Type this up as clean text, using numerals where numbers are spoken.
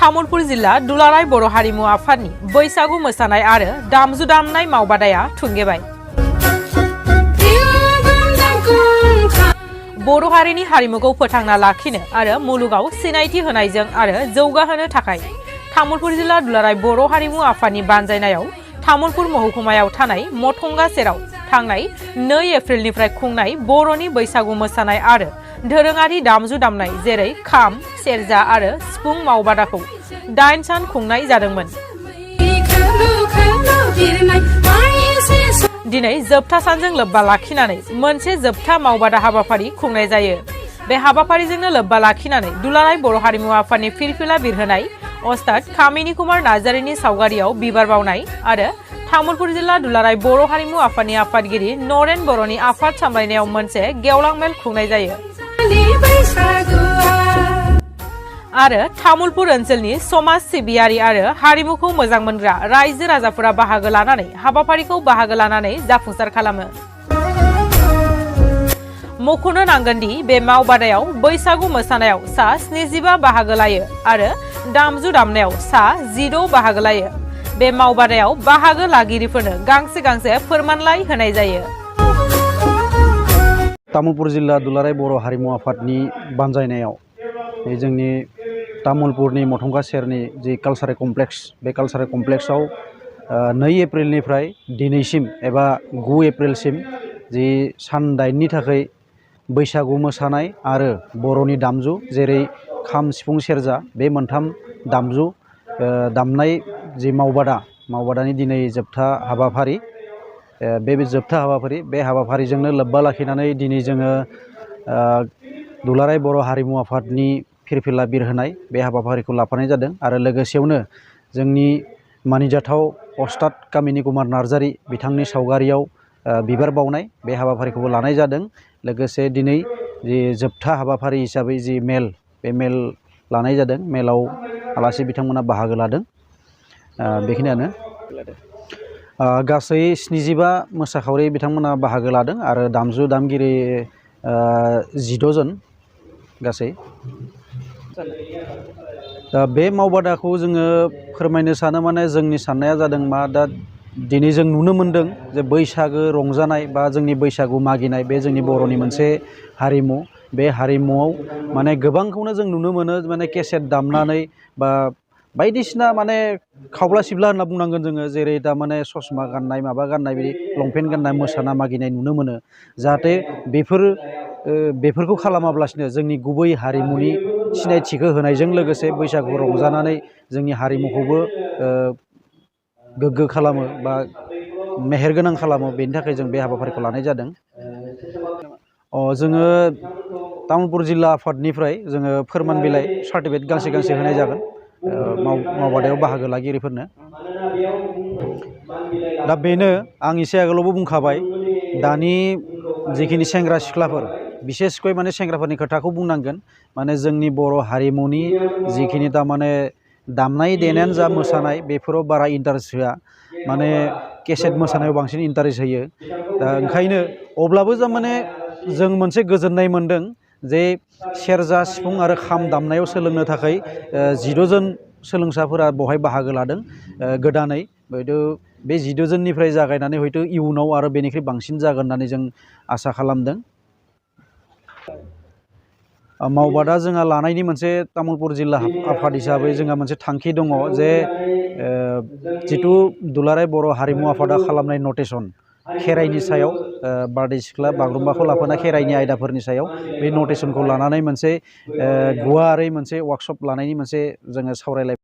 तामुलपुर जिल्ला दुलाराय बर' हारिमु आफादनि बैसागु मोसानाय आरो दामजु दामनाय मावबादाया थुंगेबाय। बर' हारिनि हारिमुखौ फोथांना लाखिनो आरो मुलुगाव सिनायथि होनायजों आरो जौगाहोनो थाखाय तामुलपुर जिल्ला दुलाराय बर' हारिमु आफादनि बानजायनायाव तामुलपुर महकुमायाव थानाय मथंगा सेराव थांनाय 2 एप्रिलनिफ्राय खुंनाय बर'नि बैसागु मोसानाय आरो दोरोङारि दामजु दामनाय जेरै खाम, सेरजा आरो सिफुं मावबादाखौ 8 सान खुंनाय जादोंमोन। दिनै जोबथा सानजों लोब्बा लाखिनानै मोनसे जोबथा मावबादा हाबाफारि खुंनाय जायो। बे हाबाफारिजोंनो लोब्बा लाखिनानै दुलाराय बर' हारिमु आफादनि फिरफिला बिरहोनाय अस्ताद कामिनी कुमार नार्जारिनि सावगारियाव बिबार बावनाय आरो तामुलपुर जिल्ला दुलाराय बर' हारिमु आफादनि आफादगिरि नरेन बर'नि आफाद सामलायनायाव मोनसे गेवलां मेल खुंनाय जायो। आरो तामुलपुर ओनसोलनि समाज सिबियारि आरो हारिमुखौ मोजां मोनग्रा रायजो राजाफोरा बाहागो लानानै जाफुंसार खालामो। मख'नो नांगोन दि बे मावबादायाव बैसागु मोसानायाव सा 75 बाहागो लायो आरो दामजु दामनायाव सा 16 बाहागो लायो। बे मावबादायाव बाहागो लागिरिफोरनो गांसे गांसे फोरमानलाइ होनाय जायो। तामुलपुर जिल्ला दुलाराय बर' हारिमु आफादनि बानजायनायाव जोंनि तामुलपुरनि मथंगा सेरनि जि कालचारेल कमप्लेक्स, बे कालचारेल कमप्लेक्सआव 2 एप्रिलनिफ्राय दिनैसिम एबा 9 एप्रिलसिम जि सान 8नि थाखाय बैसागु मोसानाय आरो बर'नि दामजु जेरै खाम, सिफुं, सेरजा बे मोनथाम दामजु दामनाय जि मावबादानि दिनै जोबथा हाबाफारि। बे जोबथा हाबाफारि बे हाबाफारिजोंनो लोब्बा लाखिनानै दिनै जोङो दुलाराय बर' हारिमु आफादनि फिरफिला बिरहोनाय बे हाबाफारिखौ लाफानाय जादों आरो लोगोसेयावनो जोंनि मानिजाथाव अस्ताद कामिनी कुमार नार्जारि बिथांनि सावगारियाव बिबार बावनाय बे हाबाफारिखौबो लानाय जादों। लोगोसे दिनै जि जोबथा हाबाफारि हिसाबै जि मेल, बे मेल लानाय जादों। मेलाव आलासि बिथांमोना बाहागो लादों। बेखिनियानो गासै 75 मोसाखावरि बिथांमोना बाहागो लादों आरो दामजु दामगिरि 16 जन गासै। दा बे मावबादाखौ जोङो फोरमायनो सानो माने जोंनि साननाया जादों मा दा दिनै जों नुनो मोनदों जे बैसागो रंजानाय बा जोंनि बैसागु मागिनाय बे जोंनि बर'नि मोनसे हारिमु। बे हारिमुआव माने गोबांखौनो जों नुनो मोनो माने केसेट दामनानै बा बायदिसिना माने खावब्ला सिबला होनना बुंनांगोन जोङो, जेरै दा माने ससमा गाननाय माबा गाननाय बिदि लंपेन्ट गाननाय मोसाना मागिनाय नुनो मोनो। जाहाथे बेफोरखौ खालामाब्लासिनो जोंनि गुबै हारिमुनि सिनायथिखौ होनायजों लोगोसे बैसागु रंजानानै जोंनि हारिमुखौबो गोग्गो खालामो बा मेहेरगोनां खालामो, बेनि थाखाय जों बे हाबाफारिखौ लानाय जादों। जोङो तामुलपुर जिल्ला आफादनिफ्राय जोङो फोरमान बिलाइ सार्टिफिकेट गांसे होनाय जागोन मावबादायाव बाहागो लागिरिफोरनो। दा बेनो आं एसे आगोलावबो बुंखाबाय, दानि जिखिनि सेंग्रा सिख्लाफोर बिसेसकै माने सेंग्राफोरनि खोथाखौ बुंनांगोन। माने जोंनि बर' हारिमुनि जिखिनि तारमाने दामनाय देनायानो जा मोसानाय बेफोराव बारा इन्टारेस्ट होआ, माने केसेट मोसानायाव बांसिन इन्टारेस्ट होयो। दा ओंखायनो अब्लाबो माने जों मोनसे गोजोननाय मोनदों जे सेरजा, सिफुं आरो खाम दामनायाव सोलोंनो थाखाय 16 जन सोलोंसाफोरा बेवहाय बाहागो लादों गोदानै। हयथ' बे 16 जननिफ्राय जागायनानै हयथ' इयुनाव आरो बेनिख्रुइ बांसिन जागोन होननानै जों आसा खालामदों। मावबादा जोंहा लानायनि मोनसे तामुलपुर जिल्ला आफाद हिसाबै जोंहा मोनसे थांखि दङ जे जिथु दुलाराय बर' हारिमु आफादा खालामनाय नटेसन खेराइनि सायाव, बारदै सिख्ला बागुरुम्बाखौ लाफाना खेराइनि आयदाफोरनि सायाव बे नटेसनखौ लानानै मोनसे गुवारै मोनसे वार्कशप लानायनि मोनसे जोङो सावरायलाय